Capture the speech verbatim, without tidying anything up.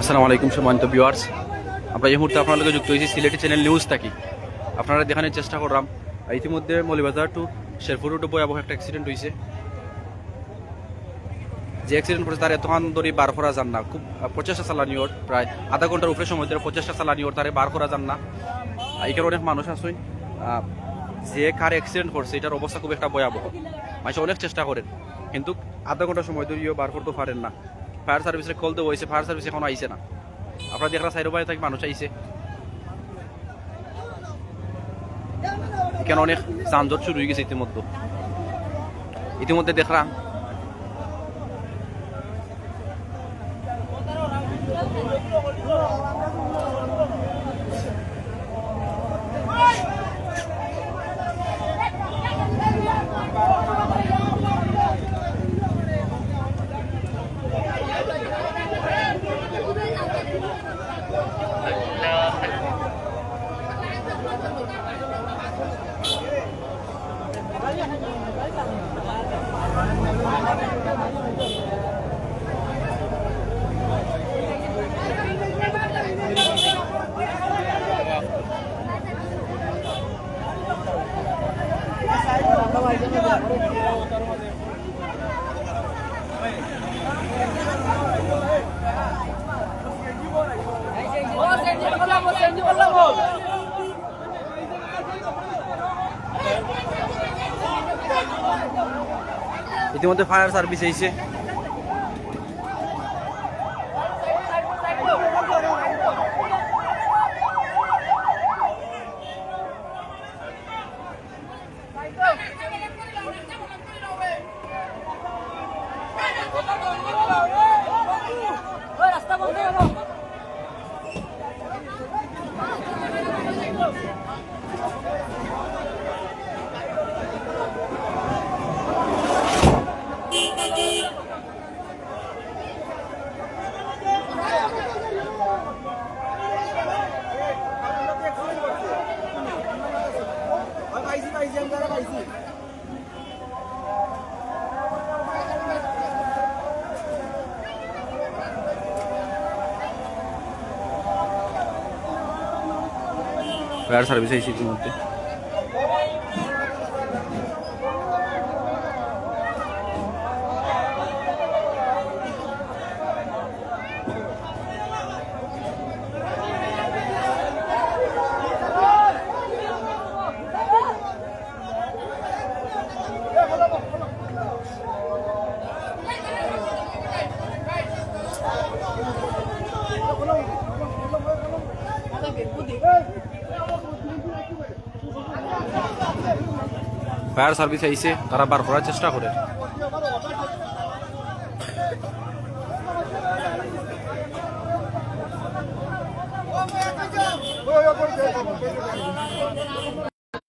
আসসালামু আলাইকুম সম্মানিত ভিউয়ার্স, আমরা এই মুহূর্তে আপনার লগে যুক্ত হয়েছি সিলেটি চ্যানেল নিউজ থাকি। আপনারা দেখানোর চেষ্টা করলাম, ইতিমধ্যে মৌলভীবাজার টু শেরপুর রোডে ভয়াবহ একটা অ্যাক্সিডেন্ট হয়েছে। যে অ্যাক্সিডেন্ট করেছে তার এতক্ষণ ধরে বার করা যার না, খুব আহ, প্রচেষ্টা চালানি ওর, প্রায় আধা ঘন্টার উপরে সময় ধরে প্রচেষ্টা চালানি ওর, তারে বার করা যার না। আহ, এখানে অনেক মানুষ আছেন, আহ, যে কার অ্যাক্সিডেন্ট করছে এটার অবস্থা খুব একটা ভয়াবহ। মানুষ অনেক চেষ্টা করেন, কিন্তু আধা ঘন্টা সময় ধরেও বার করতে পারেন না। ফায়ার সার্ভিসে কল দেওয়া হয়েছে, ফায়ার সার্ভিস এখনো আইছে না। আপনারা দেখরা সাইডো বাইরে থাকি মানুষ আইছে। এখানে অনেক যানজট শুরু হয়ে গেছে ইতিমধ্যে। ইতিমধ্যে দেখরা ইতিমধ্যে ফায়ার সার্ভিস আইছে। ফায়ার সার্ভিস আইছে ইতিমধ্যে। ফায়ার সার্ভিস আইছে, তারা বার করার চেষ্টা করে।